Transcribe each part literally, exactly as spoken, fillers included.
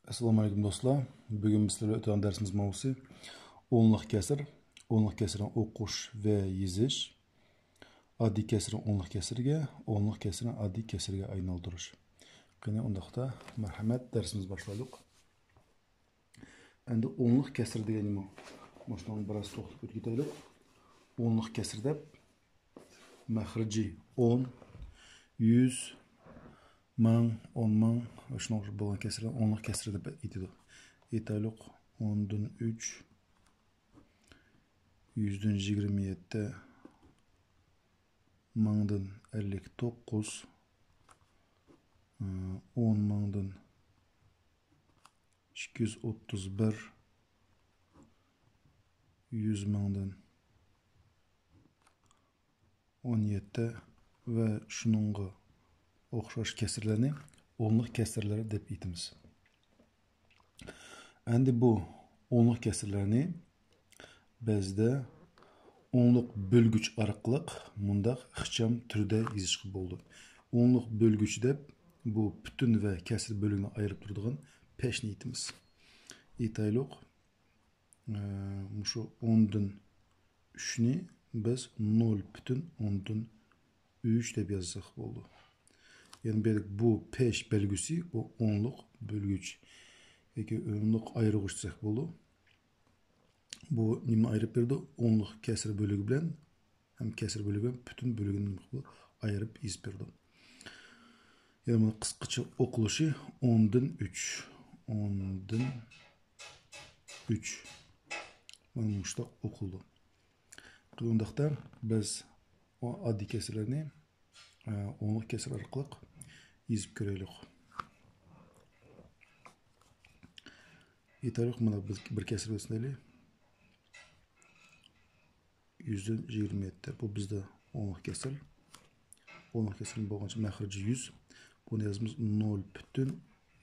ئەسسالامۇ ئەلەيكۇم دوستلار. بۈگۈن بىز سىلەر بىلەن ئۆتىدىغان دەرسىمىز ماۋزۇسى ئونلۇق كەسىر، ئونلۇق كەسىرنى ئوقۇش ۋە يېزىش، ئاددىي كەسىرنى ئونلۇق كەسىرگە، ئونلۇق كەسىرنى ئاددىي كەسىرگە ئايلاندۇرۇش. قېنى، ئۇنداقتا، مەرھەمەت، دەرسىمىزنى باشلايلۇق. ئەمدى ئونلۇق كەسىر دېگەن نېمە؟ مۇشۇنىڭ بىراز توختىلىپ ئۆتۈپ كېتەيلى. ئونلۇق كەسىر دەپ، مەخرىجى ئون، يۈز، مىڭ، ئون مىڭ، شۇنىڭ بولغان كەسىرلەرنى ئونلۇق كەسىر دەپ ئېيتىدۇ. ئېيتايلۇق، ئوندىن ئۈچ، يۈزدىن يىگىرمە يەتتە، مىڭدىن ئەللىك توققۇز، ئون مىڭدىن ئىككى يۈز ئوتتۇز بىر، يۈز مىڭدىن ئون يەتتە ۋە شۇنىڭغا ئوخشاش كەسىرلەرنى ئونلۇق كەسىرلەر دەپ ئېيتىمىز. ئەمدى بۇ ئونلۇق كەسىرلەرنى بەزىدە ئونلۇق بۆلگۈچ ئارقىلىق مۇنداق ئىخچام تۈردە يېزىشقا بولىدۇ. ئونلۇق بۆلگۈچ دەپ بۇ پۈتۈن ۋە كەسىر بۆلۈكنى ئايرىپ تۇرىدىغان پەشنى ئېيتىمىز. ئېيتايلۇق، ئە، مۇشۇ ئوندىن ئۈچنى بىز نۆل پۈتۈن ئوندىن ئۈچ دەپ يازساق بولىدۇ. يەنى بۇ پەش بەلگىسى، بۇ ئونلۇق بۆلگۈچ ياكى ئونلۇق ئايرىغۇچ دېسەك بولىدۇ. بۇ نېمىنى ئايرىپ بېرىدۇ؟ ئونلۇق كەسىر بۆلۈكى بىلەن ھەم كەسىر بۆلۈكى بىلەن پۈتۈن بۆلۈكىنى نېمە قىلىدۇ؟ ئايرىپ يېزىپ بېرىدۇ. يەنە بۇنىڭ قىسقىچە ئوقۇلۇشى ئوندىن ئۈچ. ئوندىن ئۈچ. مانا مۇشۇنداق ئوقۇلىدۇ. بۇنداقتا بىز ئاددىي كەسىرلەرنى، ئە، ئونلۇق كەسىر ئارقىلىق يېزىپ كۆرەيلى. ئېيتايلۇق، مانا بىز بىر كەسىر بىلسىنەيلى. يۈزدىن يىگىرمە يەتتە. بۇ بىزدە ئونلۇق كەسىر. ئونلۇق كەسىر بولغانچە مەخرىجى يۈز. بۇنى يازىمىز نۆل پۈتۈن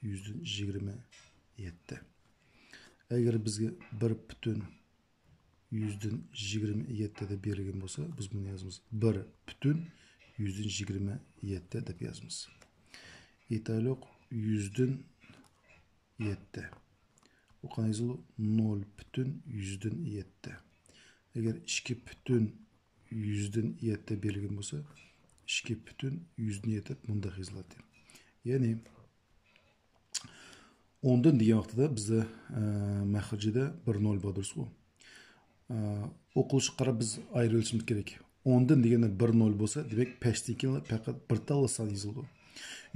يۈزدىن يىگىرمە يەتتە. ئەگەر بىزگە بىر پۈتۈن يۈزدىن يىگىرمە يەتتە دەپ بېرىلگەن بولسا، بىز بۇنى يازىمىز بىر پۈتۈن يۈزدىن يىگىرمە يەتتە دەپ يازىمىز. ئېيتايلۇق، يۈزدىن يەتتە. بۇ قانداق يېزىلىدۇ؟ نۆل پۈتۈن يۈزدىن يەتتە. ئەگەر ئىككى پۈتۈن يۈزدىن يەتتە بېرىلگەن بولسا، ئىككى پۈتۈن يۈزدىن يەتتە مۇنداق يېزىلاتتى. يەنى ئوندىن دېگەن ۋاقتىدا بىزدە، ئە، مەخرىجىدە بىر نۆل بار، دۇرۇسقۇ؟ ئە، ئوقۇلۇشىغا قاراپ بىز ئايرىۋېلىشىمىز كېرەك. ئوندىن دېگەندە بىر نۆل بولسا، دېمەك، پەشتىن كېيىن پەقەت بىر تاللا سان يېزىلىدۇ.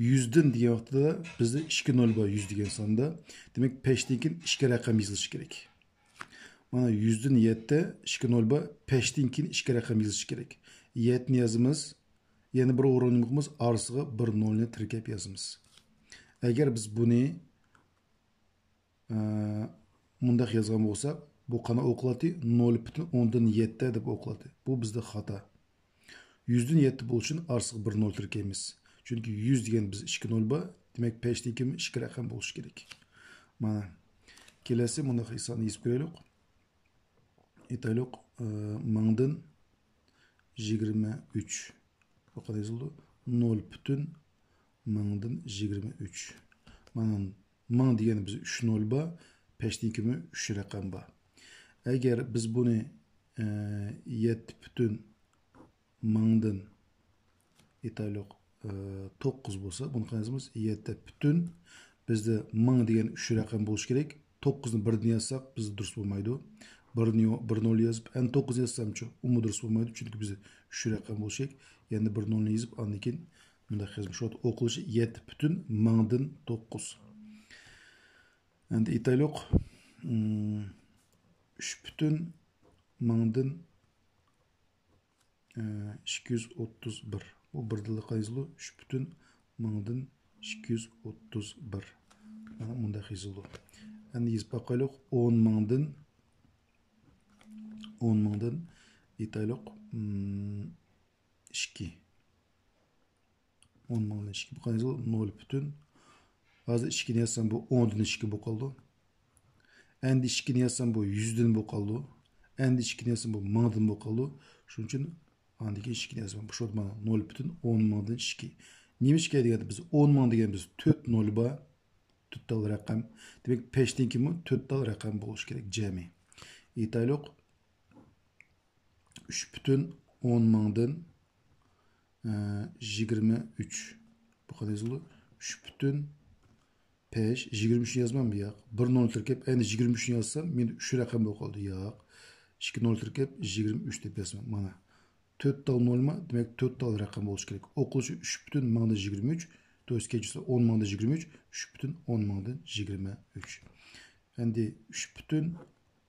يۈزدىن دېگەن ۋاقتىدا بىزدە ئىككى نۆل بار، يۈز دېگەن ساندا. دېمەك، پەشتىن كېيىن ئىككى رەقەم يېزىلىشى كېرەك. مانا، يۈزدىن يەتتە، ئىككى نۆل بار، پەشتىن كېيىن ئىككى رەقەم يېزىلىشى كېرەك. يەتتىنى يازىمىز، يەنە بىر ئورۇننى قىلىمىز، ئارىسىغا بىر نۆلنى تىركەپ يازىمىز. ئەگەر بىز بۇنى ئە، مۇنداق يازغان بولساق، بۇ قانداق ئوقۇلاتتى؟ نۆل پۈتۈن ئوندىن يەتتە دەپ ئوقۇلاتتى. بۇ بىزدە خاتا. يۈزدىن يەتتە بولۇش ئۈچۈن ئارىسىغا بىر نۆل تىركەيمىز. چۈنكى يۈز دېگەن بىز ئىككى نۆل بار، دېمەك، پەشتىن كېيىن ئىككى رەقەم بولۇشى كېرەك. مانا، كېلەسى مۇنداق ساننى يېزىپ كۆرەيلۇق. ئېيتايلۇق، ئە، مىڭدىن يىگىرمە ئۈچ. بۇ قانداق يېزىلىدۇ؟ نۆل پۈتۈن مىڭدىن يىگىرمە ئۈچ. مانا، مىڭ دېگەندە بىز ئۈچ نۆل بار، پەشتىن كېيىن ئۈچ رەقەم بار. ئەگەر بىز بۇنى، ئە، يەتتە پۈتۈن مىڭدىن ئېيتايلۇق، ئە، توققۇز بولسا، بۇنى قانداق يازىمىز؟ يەتتە پۈتۈن، بىزدە مىڭ دېگەن ئۈچ رەقەم بولۇشى كېرەك. توققۇزنى بىردىن يازساق، بىزدە دۇرۇس بولمايدۇ. بىرنى، بىر نۆل يازىپ، ئەنە توققۇزنى يازسامچۇ؟ ئۇمۇ دۇرۇس بولمايدۇ، چۈنكى بىزدە ئۈچ رەقەم بولۇشى كېرەك. يەنە بىر نۆلنى يېزىپ، ئاندىن كېيىن مۇنداق يازىمىز. شۇ ۋاقىت ئوقۇلۇشى يەتتە پۈتۈن مىڭدىن توققۇز. ئەمدى ئېيتايلۇق، ئۈم، ئۈچ پۈتۈن مىڭدىن ئىككى يۈز ئوتتۇز بىر. بۇ بىردىنلا قانداق يېزىلىدۇ؟ ئۈچ پۈتۈن مىڭدىن ئىككى يۈز ئوتتۇز بىر. مانا مۇنداق يېزىلىدۇ. ئەمدى يېزىپ باقايلۇق. ئون مىڭدىن، ئون مىڭدىن ئېيتايلۇق، ئىم، ئىككى. ئون مىڭدىن ئىككى بولغان يېزىلىدۇ. نۆل پۈتۈن. ھازىر ئىككىنى يازسام، بۇ ئوندىن ئىككى بولۇپ قالىدۇ. ئەمدى ئىككىنى يازسام، بۇ يۈزدىن بولۇپ قالىدۇ. ئەمدى ئىككىنى يازسام، بۇ مىڭدىن بولۇپ قالىدۇ. شۇنىڭ ئۈچۈن ئاندىن كېيىن ئىككىنى يازىمەن. بۇ شۇ مانا نۆل پۈتۈن ئون مىڭدىن ئىككى. نېمىشقا دېگەندە، بىز ئون مىڭ دېگەن بىز تۆت نۆل بار. تۆت تال رەقەم. دېمەك، پەشتىن كېيىنمۇ تۆت تال رەقەم بولۇشى كېرەك، جەمئىي. ئېيتايلۇق، ئۈچ پۈتۈن ئون مىڭدىن، ئە، يىگىرمە ئۈچ. بۇ قانداق يېزىلىدۇ؟ ئۈچ پۈتۈن پەش، يىگىرمە ئۈچنى يازمامدۇ؟ ياق. بىر نول تىركەپ، ئەندى يىگىرمە ئۈچنى يازسام، مېنىڭ ئۈچ رەقەم بولۇپ قالدى. ياق. ئىككى نول تىركەپ، يىگىرمە ئۈچ دەپ يازىمەن. مانا. تۆت تال نولما، دېمەك، تۆت تال رەقەم بولۇشى كېرەك. ئوقۇلۇشى ئۈچ پۈتۈن مىڭدىن يىگىرمە ئۈچ، تو يېست كەچۈرسە ئون مىڭدىن يىگىرمە ئۈچ، ئۈچ پۈتۈن ئون مىڭدىن يىگىرمە ئۈچ. ئەندى ئۈچ پۈتۈن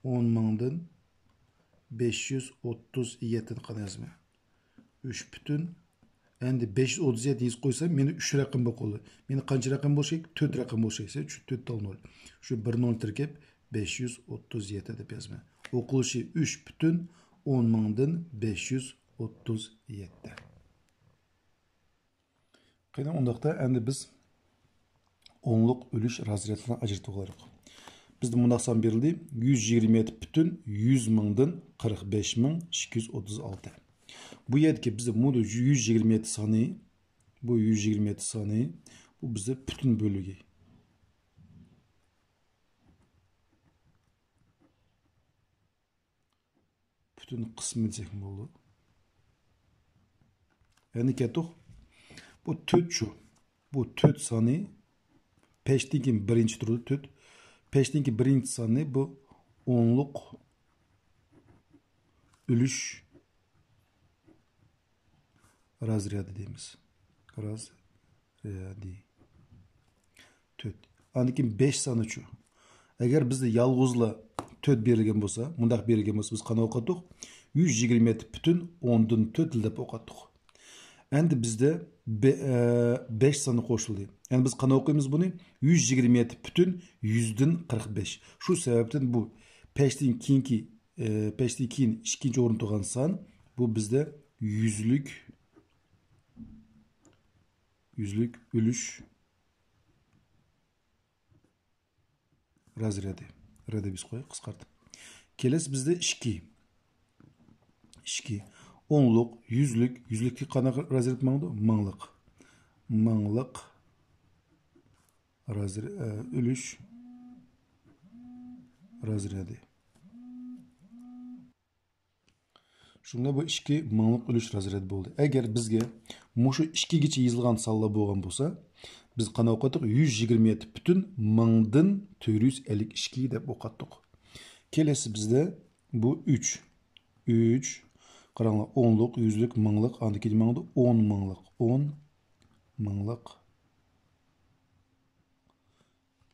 ئون مىڭدىن بەش يۈز ئوتتۇز يەتتىنى قانداق يازىمەن؟ ئۈچ پۈتۈن، ئەندى بەش يۈز ئوتتۇز يەتتە يېزىپ قويسام، مېنىڭ ئۈچ رەقەم بولۇپ قالدى. مېنىڭ قانچە رەقەم بولۇشى كېرەك؟ تۆت رەقەم بولۇشى كېرەك. شۇ تۆت تال نول. شۇ بىر نول تىركەپ، بەش يۈز ئوتتۇز يەتتە دەپ يازىمەن. ئوقۇلۇشى ئۈچ پۈتۈن ئون مىڭدىن بەش يۈز ئوتتۇز يەتتە. قېنى، ئۇنداقتا ئەندى بىز ئونلۇق ئۈلۈش رازرېدلىرىنى ئاجرىتىپ ئالايلۇق. بىزدە مۇنداق سان بېرىلدى، يۈز يىگىرمە يەتتە پۈتۈن يۈز مىڭدىن قىرىق بەش مىڭ ئىككى يۈز ئوتتۇز ئالتە. بۇ يەردىكى بىزدە مۇنۇ يۈز يىگىرمە يەتتە سانى، بۇ يۈز يىگىرمە يەتتە سانى، بۇ بىزدە پۈتۈن بۆلۈگى. پۈتۈن قىسمى دېسەكمۇ بولىدۇ. يەنە كەتتۇق. بۇ تۆت شۇ. بۇ تۆت سانى، پەشتىن كېيىن بىرىنچى تۇرىدۇ، تۆت. پەشتىن كېيىن بىرىنچى سانى بۇ ئونلۇق ئۈلۈش رازرېدى دەيمىز. رازرېدى. تۆت. ئاندىن كېيىن بەش سانىچۇ؟ ئەگەر بىزدە يالغۇزلا تۆت بېرىلگەن بولسا، مۇنداق بېرىلگەن بولسا، بىز قانداق ئوقۇتتۇق؟ يۈز يىگىرمە يەتتە پۈتۈن ئوندىن تۆت دەپ ئوقۇتتۇق. ئەندى بىزدە بە-، ئە، بەش سانى قوشۇلدى. يەنى بىز قانداق ئوقۇيمىز بۇنى؟ يۈز يىگىرمە يەتتە پۈتۈن يۈزدىن قىرىق بەش. شۇ سەۋەبتىن بۇ پەشتىن كېيىنكى، ئە، پەشتىن كېيىن ئىككىنچى ئورۇندا تۇرغان سان، بۇ بىزدە يۈزلۈك، يۈزلۈك ئۈلۈش رازرېدى. رېدى بىز قويايلى قىسقارتىپ. كېلەسى بىزدە ئىككى. ئىككى. ئونلۇق، يۈزلۈك، يۈزلۈكتىكى قانداق رازرېد ماڭىدۇ؟ مىڭلىق. مىڭلىق رازرې-، ئە، ئۈلۈش رازرېدى. شۇڭا بۇ ئىككى مىڭلىق ئۈلۈش رازرېدى بولدى. ئەگەر بىزگە مۇشۇ ئىككىگىچە يېزىلغان سانلار بولغان بولسا، بىز قانداق ئوقۇتتۇق؟ يۈز يىگىرمە يەتتە پۈتۈن مىڭدىن تۆت يۈز ئەللىك ئىككى دەپ ئوقۇتتۇق. كېلەسى بىزدە بۇ ئۈچ. ئۈچ. قاراڭلار، ئونلۇق، يۈزلۈك، مىڭلىق، ئاندىن كېيىن ماڭىدۇ ئون مىڭلىق. ئون مىڭلىق.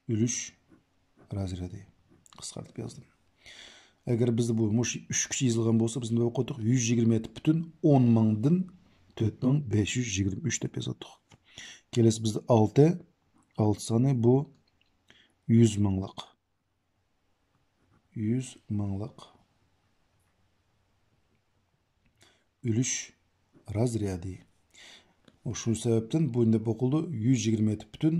ئۈلۈش رازرېدى. قىسقارتىپ يازدىم. ئەگەر بىزدە بۇ مۇشۇ ئۈچ كۈچ يېزىلغان بولسا، بىز نېمە قويدۇق؟ يۈز يىگىرمە يەتتە پۈتۈن ئون مىڭدىن تۆت مىڭ بەش يۈز يىگىرمە ئۈچ دەپ يازاتتۇق. كېلەسى بىزدە ئالتە. ئالتە سانى بۇ يۈز مىڭلىق. يۈز مىڭلىق. ئۈلۈش رازرېدى. شۇ سەۋەبتىن بۇ نېمە ئوقۇلدى؟ يۈز يىگىرمە يەتتە پۈتۈن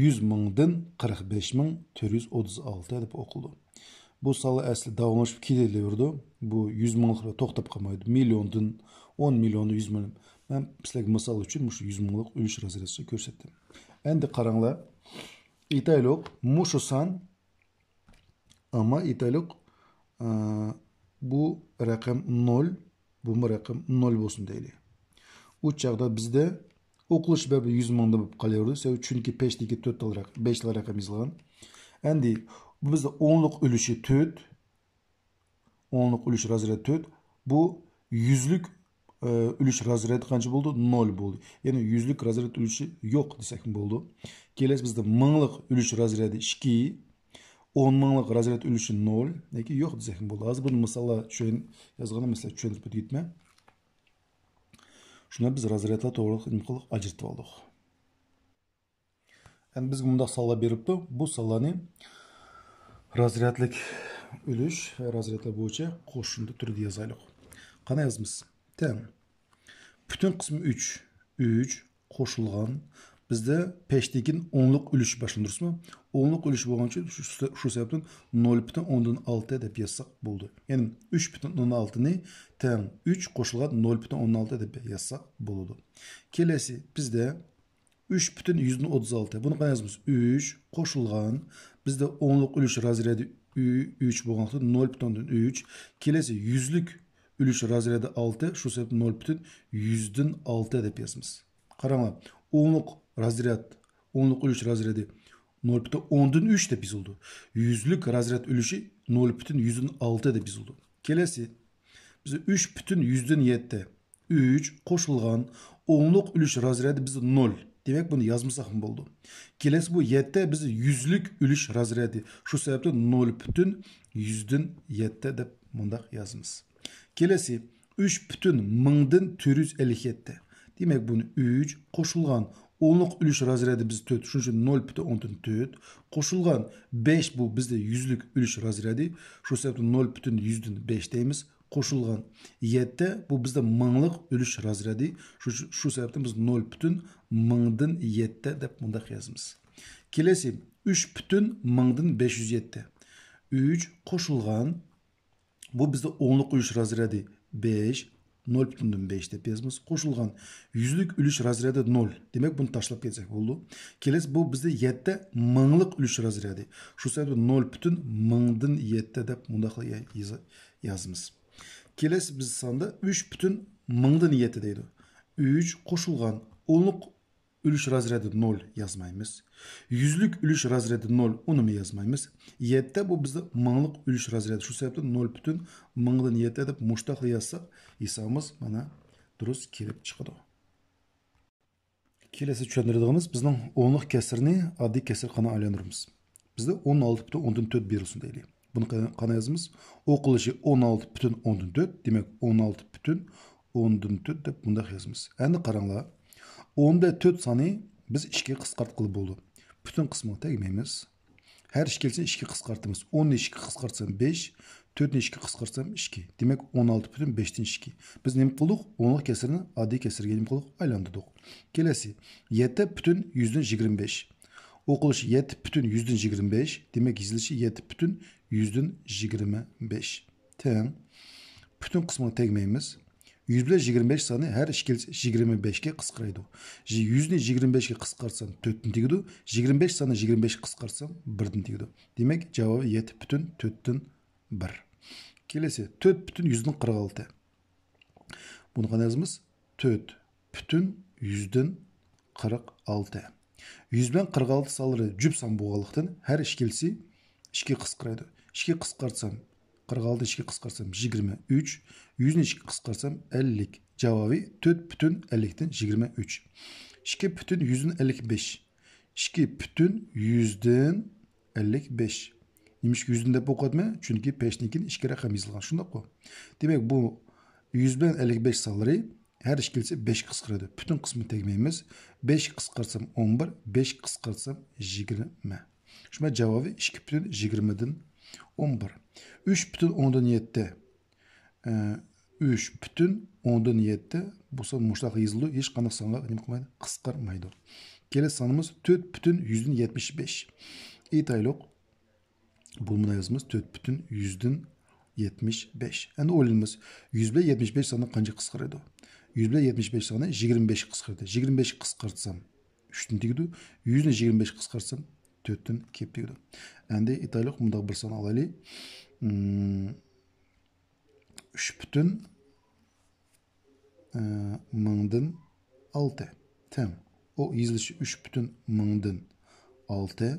يۈز مىڭدىن قىرىق بەش مىڭ تۆت يۈز ئوتتۇز ئالتە دەپ ئوقۇلدى. بۇ سانلار ئەسلى داۋاملىشىپ كېلىۋېرىدۇ. بۇ يۈز مىڭلىق بىلەن توختاپ قالمايدۇ. مىليوندىن، ئون مىليوندىن، يۈز مىليون. مەن سىلەرگە مىسال ئۈچۈن مۇشۇ يۈز مىڭلىق ئۈلۈش رازرېدىسىنى كۆرسەتتىم. ئەندى قاراڭلار. ئېيتايلۇق، مۇشۇ سان ئەمما ئېيتايلۇق، ئە، بۇ رەقەم نول، بۇمۇ رەقەم نول بولسۇن دەيلى. ئۇ چاغدا بىزدە ئوقۇلۇش بەبى يۈز مىڭدا بولۇپ قالىۋېرىدۇ. سەۋەبى چۈنكى پەشتىكى تۆت تال رەقەم، بەش تال رەقەم يېزىلغان. ئەندى بۇ بىزدە ئونلۇق ئۈلۈشى تۆت، ئونلۇق ئۈلۈش رازرېدى تۆت. بۇ يۈزلۈك، ئە، ئۈلۈش رازرېدى قانچە بولدى؟ نول بولدى. يەنى يۈزلۈك رازرېد ئۈلۈشى يوق دېسەكمۇ بولىدۇ. كېلەسى بىزدە مىڭلىق ئۈلۈش رازرېدى ئىككى، ئون مىڭلىق رازرېد ئۈلۈشى نول ياكى يوق دېسەكمۇ بولىدۇ. ھازىر بۇنى مىساللار چۈشەن-، يازغىنىم مەسىلەن چۈشەندۈرۈپ ئۆتۈپ كېتىمەن. شۇنداق بىز رازرېدلار توغرىلىق نېمە قىلدۇق؟ ئاجرىتىپ ئالدۇق. ئەمدى بىزگە مۇنداق سانلار بېرىپتۇ. بۇ سانلارنى رازرېدلىك ئۈلۈش ۋە رازرېدلار بويىچە قوشۇندى تۈرىدە يازايلۇق. قانداق يازىمىز؟ تەڭ. پۈتۈن قىسمى ئۈچ. ئۈچ قوشۇلغان. بىزدە پەشتىن كېيىن ئونلۇق ئۈلۈش باشلىنىدۇ، دۇرۇسمۇ؟ ئونلۇق ئۈلۈش بولغان ئۈچۈن شۇ، شۇ سەۋەبتىن نول پۈتۈن ئوندىن ئالتە دەپ يازساق بولىدۇ. يەنى ئۈچ پۈتۈن ئوندىن ئالتىنى تەڭ ئۈچ قوشۇلغان نول پۈتۈن ئوندىن ئالتە دەپ يازساق بولىدۇ. كېلەسى بىزدە ئۈچ پۈتۈن يۈزدىن ئوتتۇز ئالتە. بۇنى قانداق يازىمىز؟ ئۈچ قوشۇلغان، بىزدە ئونلۇق ئۈلۈش رازرەدى ئۈ-، ئۈچ بولغانلىقتىن، نۆل پۈتۈن ئوندىن ئۈچ. كېلەسى يۈزلۈك ئۈلۈش رازرەدى ئالتە، شۇ سەۋەبتىن نۆل پۈتۈن يۈزدىن ئالتە دەپ يازىمىز. قاراڭلار، ئونلۇق رازرەد، ئونلۇق ئۈلۈش رازرەدى نۆل پۈتۈن ئوندىن ئۈچ دەپ يېزىلىدۇ. يۈزلۈك رازرەد ئۈلۈشى نۆل پۈتۈن يۈزدىن ئالتە دەپ يېزىلىدۇ. كېلەسى، بىز ئۈچ پۈتۈن يۈزدىن يەتتە. ئۈچ قوشۇلغان ئونلۇق ئۈلۈش رازرەدى بىزدە نۆل. دېمەك، بۇنى يازمىساقمۇ بولىدۇ. كېلەسى بۇ يەتتە بىزدە يۈزلۈك ئۈلۈش رازرەدى. شۇ سەۋەبتىن نۆل پۈتۈن يۈزدىن يەتتە دەپ مۇنداق يازىمىز. كېلەسى ئۈچ پۈتۈن مىڭدىن تۆت يۈز ئەللىك يەتتە. دېمەك، بۇنى ئۈچ قوشۇلغان ئونلۇق ئۈلۈش رازرەدى بىز تۆت، شۇنىڭ ئۈچۈن نۆل پۈتۈن ئوندىن تۆت قوشۇلغان بەش، بۇ بىزدە يۈزلۈك ئۈلۈش رازرەدى. شۇ سەۋەبتىن نۆل پۈتۈن يۈزدىن بەش دەيمىز. قوشۇلغان يەتتە، بۇ بىزدە مىڭلىق ئۈلۈش رازرەدى. شۇ، شۇ سەۋەبتىن بىز نۆل پۈتۈن مىڭدىن يەتتە دەپ مۇنداق يازىمىز. كېلەسى ئۈچ پۈتۈن مىڭدىن بەش يۈز يەتتە. ئۈچ قوشۇلغان، بۇ بىزدە ئونلۇق ئۈلۈش رازرەدى بەش، نۆل پۈتۈندىن بەش دەپ يازىمىز. قوشۇلغان يۈزلۈك ئۈلۈش رازرەدى نۆل. دېمەك، بۇنى تاشلاپ كەتسەك بولىدۇ. كېلەسى بۇ بىزدە يەتتە مىڭلىق ئۈلۈش رازرەدى. شۇ سەۋەبتىن نۆل پۈتۈن مىڭدىن يەتتە دەپ مۇنداقلا يا-، يېزا-، يازىمىز. كېلەسى بىز ساندا ئۈچ پۈتۈن مىڭدىن يەتتە دەيدۇ. ئۈچ قوشۇلغان ئونلۇق ئۈلۈش رازرەدى نۆل يازمايمىز. يۈزلۈك ئۈلۈش رازرەدى نۆل، ئۇنىمۇ يازمايمىز. يەتتە بۇ بىزدە مىڭلىق ئۈلۈش رازرەدى. شۇ سەۋەبتىن نۆل پۈتۈن مىڭدىن يەتتە دەپ مۇشتاقلا يازساق، ھېسابىمىز مانا دۇرۇس كېلىپ چىقىدۇ. كېلەسى چۈشەندۈرىدىغىنىمىز، بىزنىڭ ئونلۇق كەسىرنى ئاددىي كەسىرگە قانداق ئايلاندۇرىمىز؟ بىزدە ئون ئالتە پۈتۈن ئوندىن تۆت بېرىلسۇن دەيلى. بۇنى قا-، قانداق يازىمىز؟ ئوقۇلۇشى ئون ئالتە پۈتۈن ئوندىن تۆت، دېمەك، ئون ئالتە پۈتۈن ئوندىن تۆت دەپ مۇنداق يازىمىز. ئەمدى قاراڭلار، ئون بىلەن تۆت سانى بىز ئىككىگە قىسقارتقىلى بولىدۇ. پۈتۈن قىسمىغا تەگمەيمىز. ھەر ئىككىلىسىنى ئىككىگە قىسقارتىمىز. ئوننى ئىككىگە قىسقارتسام بەش، تۆتنى ئىككىگە قىسقارتسام ئىككى. دېمەك، ئون ئالتە پۈتۈن بەشتىن ئىككى. بىز نېمە قىلدۇق؟ ئونلۇق كەسىرنى ئاددىي كەسىرگە نېمە قىلدۇق؟ ئايلاندۇردۇق. كېلەسى، يەتتە پۈتۈن يۈزدىن يىگىرمە بەش. ئوقۇلۇشى يەتتە پۈتۈن يۈزدىن يىگىرمە بەش، دېمەك، يېزىلىشى يەتتە پۈتۈن يۈزدىن يىگىرمە بەش. تەڭ. پۈتۈن قىسمىغا تەگمەيمىز. يۈز بىلەن يىگىرمە بەش سانى ھەر ئىككىلىسى يىگىرمە بەشكە قىسقىرايدۇ. يۈزنى يىگىرمە بەشكە قىسقارتسام، تۆتتىن تېگىدۇ. يىگىرمە بەش سانى يىگىرمە بەشكە قىسقارتسام، بىردىن تېگىدۇ. دېمەك، جاۋابى يەتتە پۈتۈن تۆتتىن بىر. كېلەسى، تۆت پۈتۈن يۈزدىن قىرىق ئالتە. بۇنى قانداق يازىمىز؟ تۆت پۈتۈن يۈزدىن قىرىق ئالتە. يۈز بىلەن قىرىق ئالتە سانلىرى جۈپ سان بولغانلىقتىن، ھەر ئىككىلىسى ئىككىگە قىسقىرايدۇ. ئىككىگە قىسقارتسام، قىرىق ئالتىنى ئىككىگە قىسقارتسام، يىگىرمە ئۈچ. يۈزنى ئىككىگە قىسقارتسام، ئەللىك. جاۋابى تۆت پۈتۈن ئەللىكتىن يىگىرمە ئۈچ. ئىككى پۈتۈن يۈزدىن ئەللىك بەش. ئىككى پۈتۈن يۈزدىن ئەللىك بەش. نېمىشقا يۈزدىن دەپ ئوقۇۋاتىمەن؟ چۈنكى بەشتىن كېيىن ئىككى رەقەم يېزىلغان، شۇنداققۇ؟ دېمەك، بۇ يۈز بىلەن ئەللىك بەش سانلىرى ھەر ئىككىلىسى بەشكە قىسقىرايدۇ. پۈتۈن قىسمىنى تەگمەيمىز. بەشكە قىسقارتسام ئون بىر، بەشكە قىسقارتسام يىگىرمە. شۇڭا جاۋابى ئىككى پۈتۈن يىگىرمىدىن ئون بىر. ئۈچ پۈتۈن ئوندىن يەتتە. ئە، ئۈچ پۈتۈن ئوندىن يەتتە بولسا مۇشۇنداق يېزىلىدۇ، ھېچقانداق سانغا نېمە قىلمايدۇ، قىسقارمايدۇ. كېلەسى سانىمىز تۆت پۈتۈن يۈزدىن يەتمىش بەش. ئېيتايلۇق، بۇنى مۇنداق يازىمىز، تۆت پۈتۈن يۈزدىن يەتمىش بەش. ئەمدى ئويلىنىمىز، يۈز بىلەن يەتمىش بەش سانى قانچە قىسقىرىدۇ؟ يۈز بىلەن يەتمىش بەش سانى يىگىرمە بەشكە قىسقىرىدۇ. يىگىرمە بەشكە قىسقارتسام، ئۈچتىن تېگىدۇ. يۈزنى يىگىرمە بەشكە قىسقارتسام، تۆتتىن كېلىپ تېگىدۇ. ئەمدى ئېيتايلۇق، مۇنداق بىر سان ئالايلى. ئۈچ پۈتۈن، ئە، مىڭدىن ئالتە. تەڭ. ئۇ يېزىلىشى ئۈچ پۈتۈن مىڭدىن ئالتە.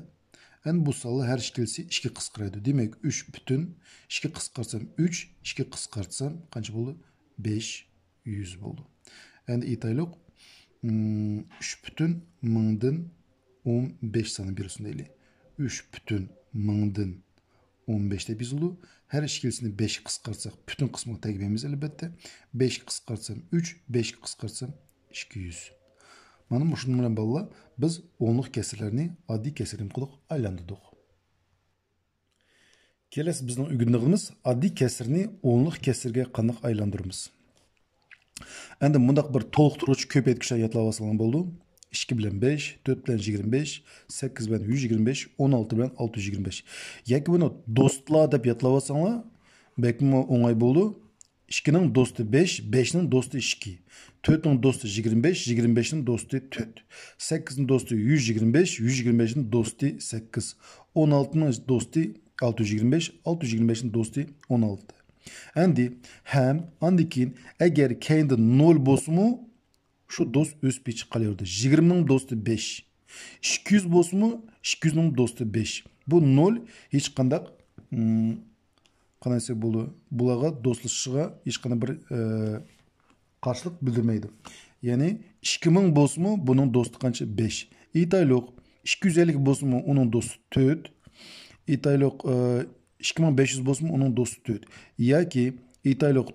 ئەمدى بۇ سانلار ھەر ئىككىلىسى ئىككىگە قىسقىرايدۇ. دېمەك، ئۈچ پۈتۈن ئىككىگە قىسقارتسام ئۈچ، ئىككىگە قىسقارتسام قانچە بولدى؟ بەش يۈز بولدى. ئەمدى ئېيتايلۇق، ئۈچ پۈتۈن مىڭدىن ئون بەش سانى بېرىلسۇن دەيلى. ئۈچ پۈتۈن مىڭدىن ئون بەش دەپ يېزىلىدۇ. ھەر ئىككىلىسىنى بەشكە قىسقارتساق، پۈتۈن قىسمىغا تەگمەيمىز، ئەلۋەتتە. بەشكە قىسقارتسام ئۈچ، بەشكە قىسقارتسام ئىككى يۈز. مانا مۇشۇنىڭ بىلەن بالىلار، بىز ئونلۇق كەسىرلەرنى ئاددىي كەسىر نېمە قىلدۇق؟ ئايلاندۇردۇق. كېلەسى بىزنىڭ ئۆگىنىدىغىنىمىز ئاددىي كەسىرنى ئونلۇق كەسىرگە قانداق ئايلاندۇرىمىز؟ ئەمدى مۇنداق بىر تولۇقتۇرغۇچ كۆپەيتكۈچلەر يادلاۋالساڭلار بولىدۇ. ئىككى بىلەن بەش، تۆت بىلەن يىگىرمە بەش، سەككىز بىلەن يۈز يىگىرمە بەش، ئون ئالتە بىلەن ئالتە يۈز يىگىرمە بەش. ياكى بۇنى دوستلار دەپ يادلاۋالساڭلار بەكمۇ ئوڭاي بولىدۇ. ئىككىنىڭ دوستى بەش، بەشنىڭ دوستى ئىككى. تۆتنىڭ دوستى يىگىرمە بەش، يىگىرمە بەشنىڭ دوستى تۆت. سەككىزنىڭ دوستى يۈز يىگىرمە بەش، يۈز يىگىرمە بەشنىڭ دوستى سەككىز. ئون ئالتىنىڭ دوستى ئالتە يۈز يىگىرمە بەش، ئالتە يۈز يىگىرمە بەشنىڭ دوستى ئون ئالتە. ئەمدى ھەم ئاندىن كېيىن، ئەگەر كەينىدە نول بولسىمۇ، شۇ دوست ئۆسۈپ چىقىپ قالىۋېرىدۇ. يىگىرمىنىڭ دوستى بەش. ئىككى يۈز بولسىمۇ، ئىككى يۈزنىڭ دوستى بەش. بۇ نول ھېچقانداق، م، قانداق دېسەك بولىدۇ، بۇلارغا دوستلىشىشىغا ھېچقانداق بىر، ئە، قارشىلىق بىلدۈرمەيدۇ. يەنى ئىككى مىڭ بولسىمۇ، بۇنىڭ دوستى قانچە؟ بەش. ئېيتايلۇق، ئىككى يۈز ئەللىك بولسىمۇ، ئۇنىڭ دوستى تۆت. ئېيتايلۇق، ئە، ئىككى مىڭ بەش يۈز بولسىمۇ، ئۇنىڭ دوستى تۆت. ياكى ئېيتايلۇق،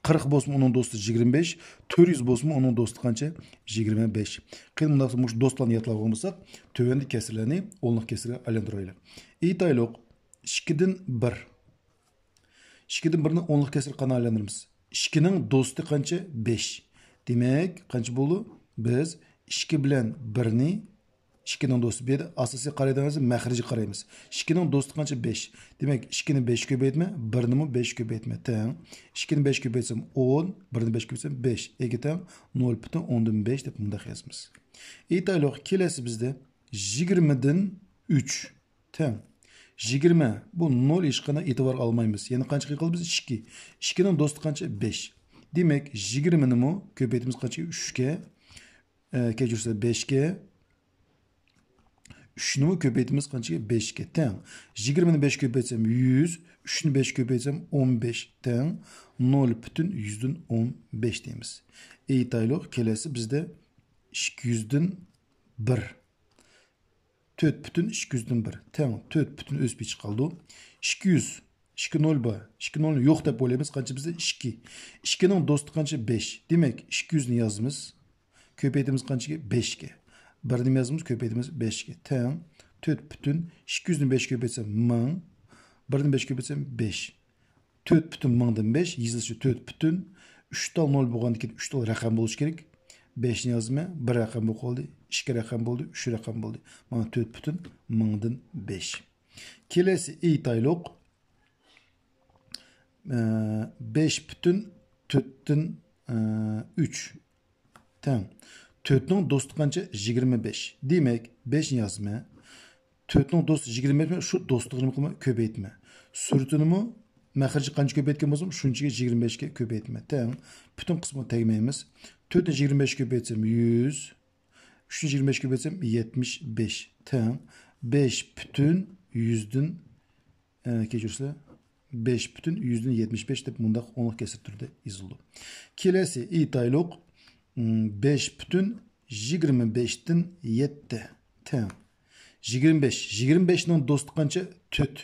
قىرىق بولسىمۇ، ئۇنىڭ دوستى يىگىرمە بەش، تۆت يۈز بولسىمۇ، ئۇنىڭ دوستى قانچە؟ يىگىرمە بەش. قېنى، مۇنداق مۇشۇ دوستلارنى يادلاۋالغان بولساق، تۆۋەندىكى كەسىرلەرنى ئونلۇق كەسىرگە ئايلاندۇرايلى. ئېيتايلۇق، ئىككىدىن بىر. ئىككىدىن بىرنى ئونلۇق كەسىرگە قانداق ئايلاندۇرىمىز؟ ئىككىنىڭ دوستى قانچە؟ بەش. دېمەك، قانچە بولدى؟ بىز ئىككى بىلەن بىرنى، ئىككىنىڭ دوستى، بۇ يەردە ئاساسىي قارايدىغىنىمىز مەخرەجگە قارايمىز. ئىككىنىڭ دوستى قانچە؟ بەش. دېمەك، ئىككىنى بەشكە كۆپەيتمە، بىرنىمۇ بەشكە كۆپەيتمە، تەڭ. ئىككىنى بەشكە كۆپەيتسەم، ئون، بىرنى بەشكە كۆپەيتسەم، بەش. ئىككى تەڭ نول پۈتۈن ئوندىن بەش دەپ مۇنداق يازىمىز. ئېيتايلۇق، كېلەسى بىزدە يىگىرمىدىن ئۈچ تەڭ. يىگىرمە، بۇ نول، ھېچقانداق ئېتىبار ئالمايمىز. يەنە قانچىغا قالدى بىز؟ ئىككى. ئىككىنىڭ دوستى قانچە؟ بەش. دېمەك، يىگىرمىنىمۇ كۆپەيتىمىز قانچىغا؟ ئۈچكە. ئە، كەچۈرسە، بەشكە. ئۈچنىمۇ كۆپەيتىمىز قانچىغا؟ بەشكە تەڭ. يىگىرمىنى بەشكە كۆپەيتسەم، يۈز، ئۈچنى بەشكە كۆپەيتسەم، ئون بەش تەڭ نول پۈتۈن يۈزدىن ئون بەش دەيمىز. ئېيتايلۇق، كېلەسى بىزدە ئىككى يۈزدىن بىر. تۆت پۈتۈن ئىككى يۈزدىن بىر تەڭ تۆت پۈتۈن ئۆسۈپ چىقىپ قالدى. ئىككى يۈز، ئىككى نول بار. ئىككى نول يوق دەپ ئويلايمىز. قانچە بىزدە؟ ئىككى. ئىككىنىڭ دوستى قانچە؟ بەش. دېمەك، ئىككى يۈزنى يازىمىز. كۆپەيتىمىز قانچىغا؟ بەشكە. بىرنى يازىمىز، كۆپەيتىمىز بەشكە. تەڭ تۆت پۈتۈن، ئىككى يۈزنى بەشكە كۆپەيتسەم، مىڭ. بىرنى بەشكە كۆپەيتسەم، بەش. تۆت پۈتۈن مىڭدىن بەش، يېزىلىشى تۆت پۈتۈن. ئۈچ تال نول بولغاندىن كېيىن ئۈچ تال رەقەم بولۇشى كېرەك. بەشنى يازىمەن، بىر رەقەم بولۇپ قالدى، ئىككى رەقەم بولدى، ئۈچ رەقەم بولدى. مانا تۆت پۈتۈن مىڭدىن بەش. كېلەسى ئېيتايلۇق، ئە، بەش پۈتۈن تۆتتىن، ئە، ئۈچ تەڭ. تۆتنىڭ دوستى قانچە؟ يىگىرمە بەش. دېمەك، بەشنى يازىمەن. تۆتنىڭ دوستى يىگىرمە بەش، شۇ دوستلۇقنى قىلما كۆپەيتمە. سۈرىتىنىمۇ مەخرىجى قانچە كۆپەيتكەن بولسام، شۇنچىگە يىگىرمە بەشكە كۆپەيتمە. تەڭ. پۈتۈن قىسمىغا تەگمەيمىز. تۆتنى يىگىرمە بەشكە كۆپەيتسەم، يۈز. ئۈچنى يىگىرمە بەشكە كۆپەيتسەم، يەتمىش بەش. تەڭ. بەش پۈتۈن يۈزدىن ئە، كەچۈرسىلەر، بەش پۈتۈن يۈزدىن يەتمىش بەش دەپ مۇنداق ئوڭلۇق كەسىر تۈرىدە يېزىلىدۇ. كېلەسى ئېيتايلۇق، م، بەش پۈتۈن يىگىرمە بەشتىن يەتتە تەڭ. يىگىرمە بەش، يىگىرمە بەشنىڭ دوستى قانچە؟ تۆت.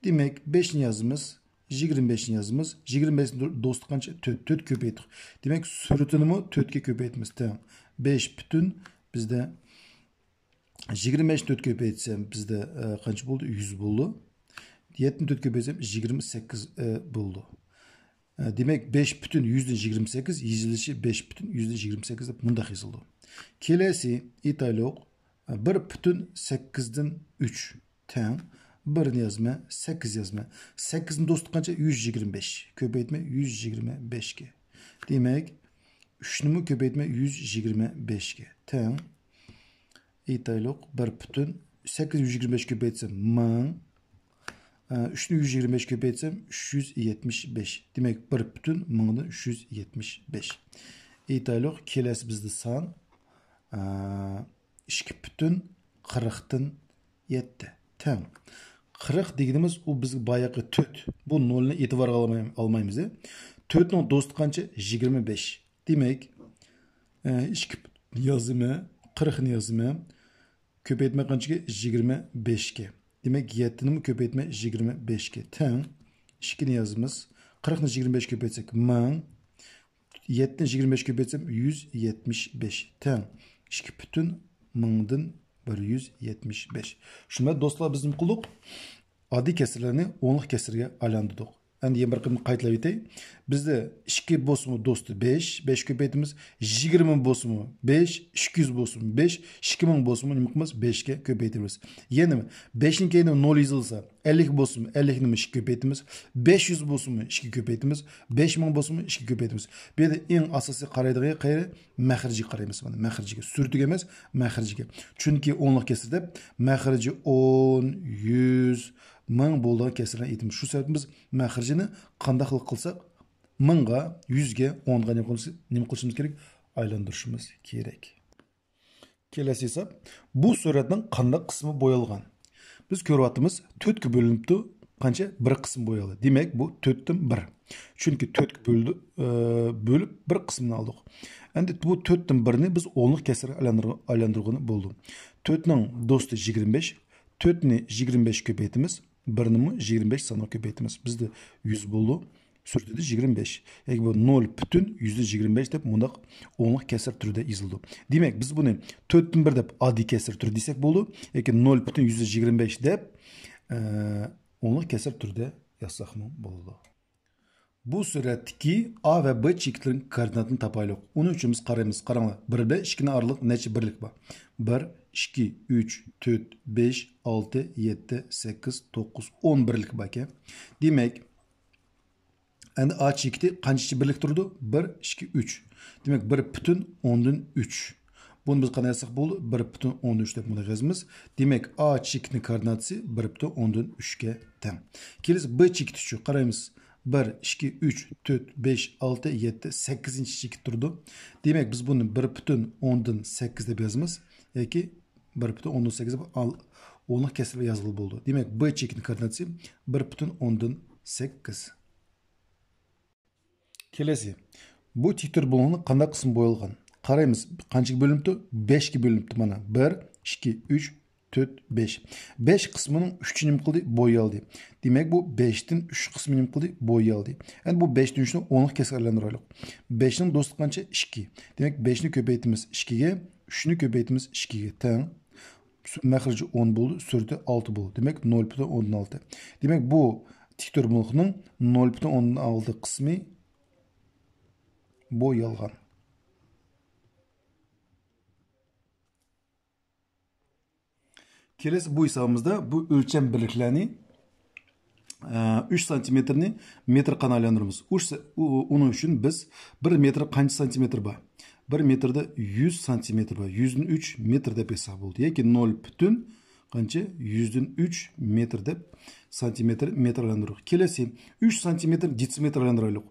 دېمەك، بەشنى يازىمىز، يىگىرمە بەشنى يازىمىز. يىگىرمە بەشنىڭ دو-، دوستى قانچە؟ تۆت. تۆت كۆپەيتتۇق. دېمەك، سۈرىتىنىمۇ تۆتكە كۆپەيتىمىز، تەڭ. بەش پۈتۈن بىزدە يىگىرمە بەشنى تۆتكە كۆپەيتسەم، بىزدە، ئە، قانچە بولدى؟ يۈز بولدى. يەتتىنى تۆتكە كۆپەيتسەم، يىگىرمە سەككىز، ئە، بولدى. ئە، دېمەك، بەش پۈتۈن يۈزدىن يىگىرمە سەككىز، يېزىلىشى بەش پۈتۈن يۈزدىن يىگىرمە سەككىز دەپ مۇنداق يېزىلىدۇ. كېلەسى ئېيتايلۇق، ئە، بىر پۈتۈن سەككىزدىن ئۈچ تەڭ بىرنى يازىمەن، سەككىز يازىمەن. سەككىزنىڭ دوستى قانچە؟ يۈز يىگىرمە بەش. كۆپەيتمە يۈز يىگىرمە بەشكە. دېمەك، ئۈچنىمۇ كۆپەيتمە يۈز يىگىرمە بەشكە تەڭ. ئېيتايلۇق، بىر پۈتۈن سەككىز يۈز يىگىرمە بەش كۆپەيتسەم، مىڭ. ئە، ئۈچنى يۈز يىگىرمە بەش كۆپەيتسەم، ئۈچ يۈز يەتمىش بەش. دېمەك، بىر پۈتۈن مىڭدىن ئۈچ يۈز يەتمىش بەش. ئېيتايلۇق، كېلەسى بىزدە سان، ئە، ئىككى پۈتۈن قىرىقتىن يەتتە تەڭ. قىرىق دېگىنىمىز ئۇ بىزگە بايىقى تۆت. بۇ نولنى ئېتىبارغا ئالماي-، ئالمايمىز. تۆتنىڭ دوستى قانچە؟ يىگىرمە بەش. دېمەك، ئە، ئىككى يازىمەن، قىرىقنى يازىمەن. كۆپەيتمە قانچىگە؟ يىگىرمە بەشكە. دېمەك، يەتتىنىمۇ كۆپەيتمە يىگىرمە بەشكە تەڭ. ئىككىنى يازىمىز. قىرىقنى يىگىرمە بەشكە كۆپەيتسەك، مىڭ. يەتتىنى يىگىرمە بەشكە كۆپەيتسەم، يۈز يەتمىش بەش تەڭ. ئىككى پۈتۈن مىڭدىن بىر يۈز يەتمىش بەش. شۇ بىلەن دوستلار، بىز نېمە قىلدۇق؟ ئاددىي كەسىرلەرنى ئوڭلۇق كەسىرگە ئايلاندۇردۇق. ئەمدى يەنە بىر قېتىم قايتىلاپ ئۆتەي. بىزدە ئىككى بولسىمۇ دوستى بەش، بەشكە كۆپەيتىمىز. يىگىرمە مىڭ بولسىمۇ بەش، ئىككى يۈز بولسىمۇ بەش، ئىككى مىڭ بولسىمۇ نېمە قىلىمىز؟ بەشكە كۆپەيتىمىز. يەنە بەشنىڭ كەينىدە نول يېزىلسا، ئەللىك بولسىمۇ ئەللىكنىمۇ ئىككىگە كۆپەيتىمىز. بەش يۈز بولسىمۇ ئىككىگە كۆپەيتىمىز. بەش مىڭ بولسىمۇ ئىككىگە كۆپەيتىمىز. بۇ يەردە ئەڭ ئاساسىي قارايدىغىنى قەيەر؟ مەخرىجىگە قارايمىز. مانا مەخرىجىگە، سۈرىتىگە ئەمەس، مەخرىجىگە. چۈنكى ئونلۇق كەسىر دەپ مەخرىجى ئون، يۈز، مىڭ بولىدىغان كەسىرلەرنى ئېيتىمىز. شۇ سەۋەبتىن بىز مەخرىجىنى قانداقلا قىلساق، مىڭغا، يۈزگە، ئونغا نېمە قىلىمىز، نېمە قىلىشىمىز كېرەك؟ ئايلاندۇرۇشىمىز كېرەك. كېلەسى ھېساب. بۇ سۈرەتنىڭ قانداق قىسمى بويالغان؟ بىز كۆرۈۋاتىمىز، تۆتكە بۆلۈنۈپتۇ. قانچە؟ بىر قىسىم بويالدى. دېمەك، بۇ تۆتتىن بىر. چۈنكى تۆتكە بۆلدى، ئە، بۆلۈپ بىر قىسمىنى ئالدۇق. ئەمدى بۇ تۆتتىن بىرنى بىز ئونلۇق كەسىرگە ئايلاندۇرغ-، ئايلاندۇرغىلى بولىدۇ. تۆتنىڭ دوستى يىگىرمە بەش. تۆتنى يىگىرمە بەشكە كۆپەيتىمىز. بىرنىمۇ يىگىرمە بەش سانغا كۆپەيتىمىز. بىزدە يۈز بولىدۇ. سۈرىتىدە يىگىرمە بەش. ياكى بۇ نول پۈتۈن يۈزدىن يىگىرمە بەش دەپ مۇنداق ئونلۇق كەسىر تۈرىدە يېزىلىدۇ. دېمەك، بىز بۇنى تۆتتىن بىر دەپ ئاددىي كەسىر تۈرى دېسەك بولىدۇ. ياكى نول پۈتۈن يۈزدىن يىگىرمە بەش دەپ، ئە، ئونلۇق كەسىر تۈرىدە يازساقمۇ بولىدۇ. بۇ سۈرەتتىكى ئا ۋە بې چېكىتلىرىنىڭ كوئوردىناتىنى تاپايلۇق. ئۇنىڭ ئۈچۈن بىز قارايمىز. قاراڭلار، بىر بىلەن ئىككىنىڭ ئارىلىق نەچچە بىرلىك بار؟ بىر، ئىككى، ئۈچ، تۆت، بەش، ئالتە، يەتتە، سەككىز، توققۇز، ئون بىرلىك باركەن. دېمەك، ئەمدى ئا چېكىتى قانچىچە بىرلىك تۇرىدۇ؟ بىر، ئىككى، ئۈچ. دېمەك، بىر پۈتۈن ئوندىن ئۈچ. بۇنى بىز قانداق يازساق بولىدۇ؟ بىر پۈتۈن ئوندىن ئۈچ دەپ بۇنى يازىمىز. دېمەك، ئا چېكىتىنىڭ كوئوردىناتىسى بىر پۈتۈن ئوندىن ئۈچكە تەڭ. كېلىسى بې چېكىتى ئۈچۈن قارايمىز. بىر، ئىككى، ئۈچ، تۆت، بەش، ئالتە، يەتتە، سەككىزىنچى چېكىت تۇرىدۇ. دېمەك، بىز بۇنى بىر پۈتۈن ئوندىن سەككىز دەپ يازىمىز. ياكى بىر پۈتۈن ئوندىن سەككىز دەپ ئال-، ئونلۇق كەسىر يازغىلى بولىدۇ. دېمەك، بې چېكىتىنىڭ كوئوردىناتىسى بىر پۈتۈن ئوندىن سەككىز. كېلەسى. بۇ تىك تۈربۇلغۇننىڭ قانداق قىسمى بويالغان؟ قارايمىز، قانچىگە بۆلۈنۈپتۇ؟ بەشكە بۆلۈنۈپتۇ. مانا، بىر، ئىككى، ئۈچ، تۆت، بەش. بەش قىسمىنىڭ ئۈچى نېمە قىلدى؟ بويالدى. دېمەك، بۇ بەشتىن ئۈچ قىسمى نېمە قىلدى؟ بويالدى. ئەمدى بۇ بەشتىن ئۈچنى ئونلۇق كەسىرگە ئايلاندۇرايلۇق. بەشنىڭ دوستى قانچە؟ ئىككى. دېمەك، بەشنى كۆپەيتىمىز ئىككىگە، ئۈچنى كۆپەيتىمىز ئىككىگە تەڭ. مەخرىجى ئون بولدى، سۈرىتى ئالتە بولدى. دېمەك، نول پۈتۈن ئوندىن ئالتە. دېمەك، بۇ تىك تۈربۇلغۇننىڭ نول پۈتۈن ئوندىن ئالتە قىسمى بويالغان. كېلەسى بۇ ھېسابىمىزدا بۇ ئۆلچەم بىرلىكلەرنى، ئە، ئۈچ سانتىمېتىرنى مېتىرغا قانداق ئايلاندۇرىمىز؟ ئۈچ سا-، ئۇ-، ئۇنىڭ ئۈچۈن بىز بىر مېتىردا قانچە سانتىمېتىر بار؟ بىر مېتىردا يۈز سانتىمېتىر بار. يۈزدىن ئۈچ مېتىر دەپ يازساق بولدى. ياكى نول پۈتۈن قانچە؟ يۈزدىن ئۈچ مېتىر دەپ سانتىمېتىر، مېتىرغا ئايلاندۇردۇق. كېلەسى ئۈچ سانتىمېتىر دېتسىمېتىرغا ئايلاندۇرايلۇق.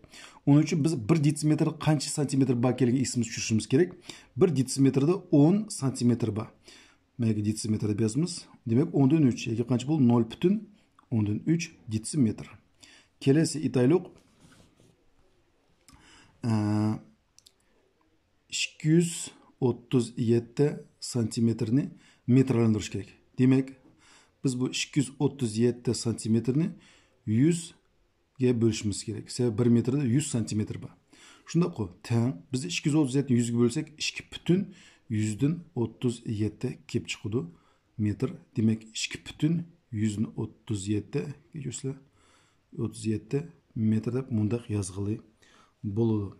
ئۇنىڭ ئۈچۈن بىز بىر دېتسىمېتىردا قانچە سانتىمېتىر بار ئىكەنلىكىنى ئېسىمىزگە چۈشۈرۈشىمىز كېرەك. بىر دېتسىمېتىردا ئون سانتىمېتىر بار. مەيلى، دېتسىمېتىر دەپ يازىمىز. دېمەك، ئوندىن ئۈچ ياكى قانچە بولدى؟ نول پۈتۈن ئوندىن ئۈچ دېتسىمېتىر. كېلەسى ئېيتايلۇق، ئە، ئىككى يۈز ئوتتۇز يەتتە سانتىمېتىرنى مېتىرغا ئايلاندۇرۇش كېرەك. دېمەك، بىز بۇ ئىككى يۈز ئوتتۇز يەتتە سانتىمېتىرنى يۈز گە بۆلۈشىمىز كېرەك. سەۋەبى بىر مېتىردا يۈز سانتىمېتىر بار. شۇنداققۇ، تەڭ. بىز ئىككى يۈز ئوتتۇز يەتتىنى يۈزگە بۆلسەك، ئىككى پۈتۈن يۈزدىن ئوتتۇز يەتتە كېلىپ چىقىدۇ مېتىر. دېمەك، ئىككى پۈتۈن يۈزدىن ئوتتۇز يەتتە، كەچۈرسىلەر، ئوتتۇز يەتتە مېتىر دەپ مۇنداق يازغىلى بولىدۇ.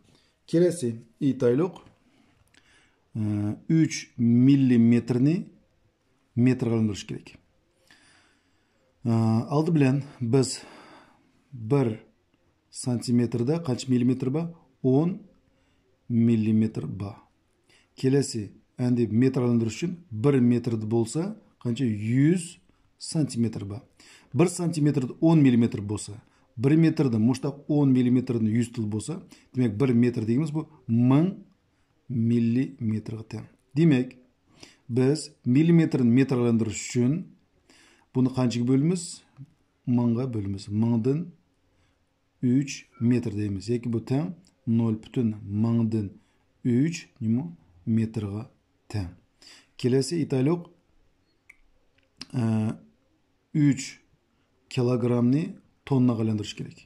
كېلەسى ئېيتايلۇق، ئە، ئۈچ مىللىمېتىرنى مېتىرغا ئايلاندۇرۇش كېرەك. ئە، ئالدى بىلەن بىز بىر سانتىمېتىردا قانچە مىللىمېتىر بار؟ ئون مىللىمېتىر بار. كېلەسى، ئەمدى مېتىرغا ئايلاندۇرۇش ئۈچۈن بىر مېتىردا بولسا قانچە؟ يۈز سانتىمېتىر بار. بىر سانتىمېتىردا ئون مىللىمېتىر بولسا، بىر مېتىردا مۇشتاق ئون مىللىمېتىردىن يۈز تىل بولسا، دېمەك، بىر مېتىر دېگىنىمىز بۇ مىڭ مىللىمېتىرغا تەڭ. دېمەك، بىز مىللىمېتىرنى مېتىرغا ئايلاندۇرۇش ئۈچۈن بۇنى قانچىگە بۆلىمىز؟ مىڭغا بۆلىمىز. مىڭدىن ئۈچ مېتىر دەيمىز. ياكى بۇ تەڭ نۆل پۈتۈن مىڭدىن ئۈچ نېمە؟ مېتىرغا تەڭ. كېلەسى ئېيتايلۇق، ئە، ئۈچ كىلوگرامنى تونناغا ئايلاندۇرۇش كېرەك.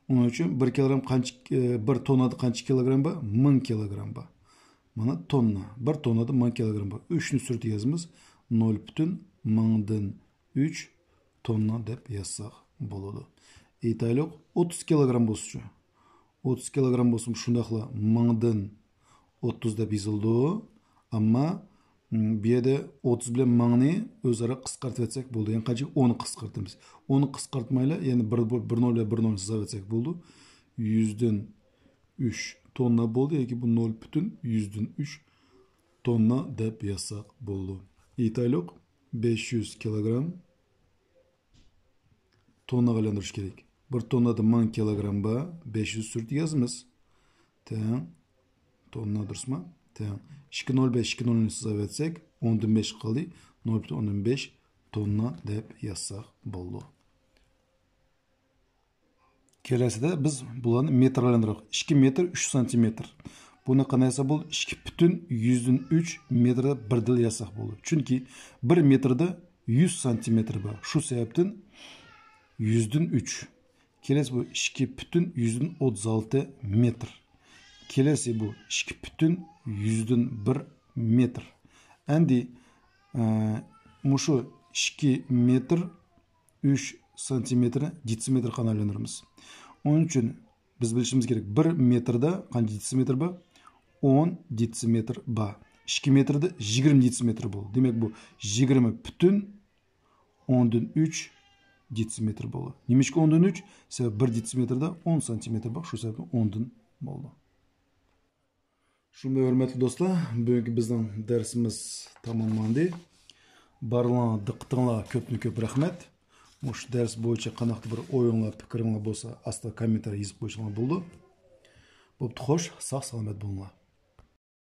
ئۇنىڭ ئۈچۈن بىر كىلوگرام قانچە، ئە، بىر توننادا قانچە كىلوگرام بار؟ مىڭ كىلوگرام بار. مانا توننا. بىر توننادا مىڭ كىلوگرام بار. ئۈچنى سۈرىتىگە يازىمىز. نۆل پۈتۈن مىڭدىن ئۈچ توننا دەپ يازساق بولىدۇ. ئېيتايلۇق، ئوتتۇز كىلوگرام بولسىچۇ؟ ئوتتۇز كىلوگرام بولسىمۇ شۇنداقلا مىڭدىن ئوتتۇز دەپ يېزىلىدۇ. ئەمما، م، بۇ يەردە ئوتتۇز بىلەن مىڭنى ئۆزئارا قىسقارتىۋەتسەك بولىدۇ. يەنى قانچە؟ ئوننى قىسقارتىمىز. ئوننى قىسقارتمايلا، يەنى بىر، بىر، بىر نول بىلەن بىر نول سىزىۋەتسەك بولىدۇ. يۈزدىن ئۈچ توننا بولدى، ياكى بۇ نول پۈتۈن يۈزدىن ئۈچ توننا دەپ يازساق بولىدۇ. ئېيتايلۇق، بەش يۈز كىلوگرام تونناغا ئايلاندۇرۇش كېرەك. بىر توننادا مىڭ كىلوگرام بار، بەش يۈز سۈرىتى يازىمىز. تەڭ توننا، دۇرۇسمۇ؟ تەڭ. ئىككى نول بەش، ئىككى نولنى سىزىۋەتسەك، ئوندىن بەش قالدى. نول پۈتۈن ئوندىن بەش توننا دەپ يازساق بولىدۇ. كېلەسىدە بىز بۇلارنى مېتىرغا ئايلاندۇرايلى. ئىككى مېتىر، ئۈچ سانتىمېتىر. بۇنى قانداق يازساق بولىدۇ؟ ئىككى پۈتۈن يۈزدىن ئۈچ مېتىردا بىردىن يازساق بولىدۇ. چۈنكى بىر مېتىردا يۈز سانتىمېتىر بار. شۇ سەۋەبتىن يۈزدىن ئۈچ. كېلەسى بۇ ئىككى پۈتۈن يۈزدىن ئوتتۇز ئالتە مېتىر. كېلەسى بۇ ئىككى پۈتۈن يۈزدىن بىر مېتىر. ئەمدى، ئە، مۇشۇ ئىككى مېتىر ئۈچ سانتىمېتىرنى دېتسىمېتىرغا ئايلاندۇرىمىز. ئۇنىڭ ئۈچۈن بىز بىلىشىمىز كېرەك، بىر مېتىردا قانچە دېتسىمېتىر بار؟ ئون دېتسىمېتىر بار. ئىككى مېتىردا يىگىرمە دېتسىمېتىر بولىدۇ. دېمەك، بۇ يىگىرمە پۈتۈن ئوندىن ئۈچ دېتسىمېتىر بولىدۇ. نېمىشقا ئوندىن ئۈچ؟ سەۋەبى بىر دېتسىمېتىردا ئون سانتىمېتىر بار، شۇ سەۋەبتىن ئوندىن بولىدۇ. شۇنداق، ھۆرمەتلىك دوستلار، بۈگۈنكى بىزنىڭ دەرسىمىز تاماملاندى. بارلىقىڭلارغا دىققىتىڭلارغا كۆپتىن كۆپ رەھمەت. مۇشۇ دەرس بويىچە قانداقتۇر بىر ئويۇڭلار، پىكرىڭلار بولسا، ئاستا كوممېنتارىي يېزىپ قويساڭلار بولىدۇ. بوپتۇ، خوش، ساق سالامەت بولۇڭلار.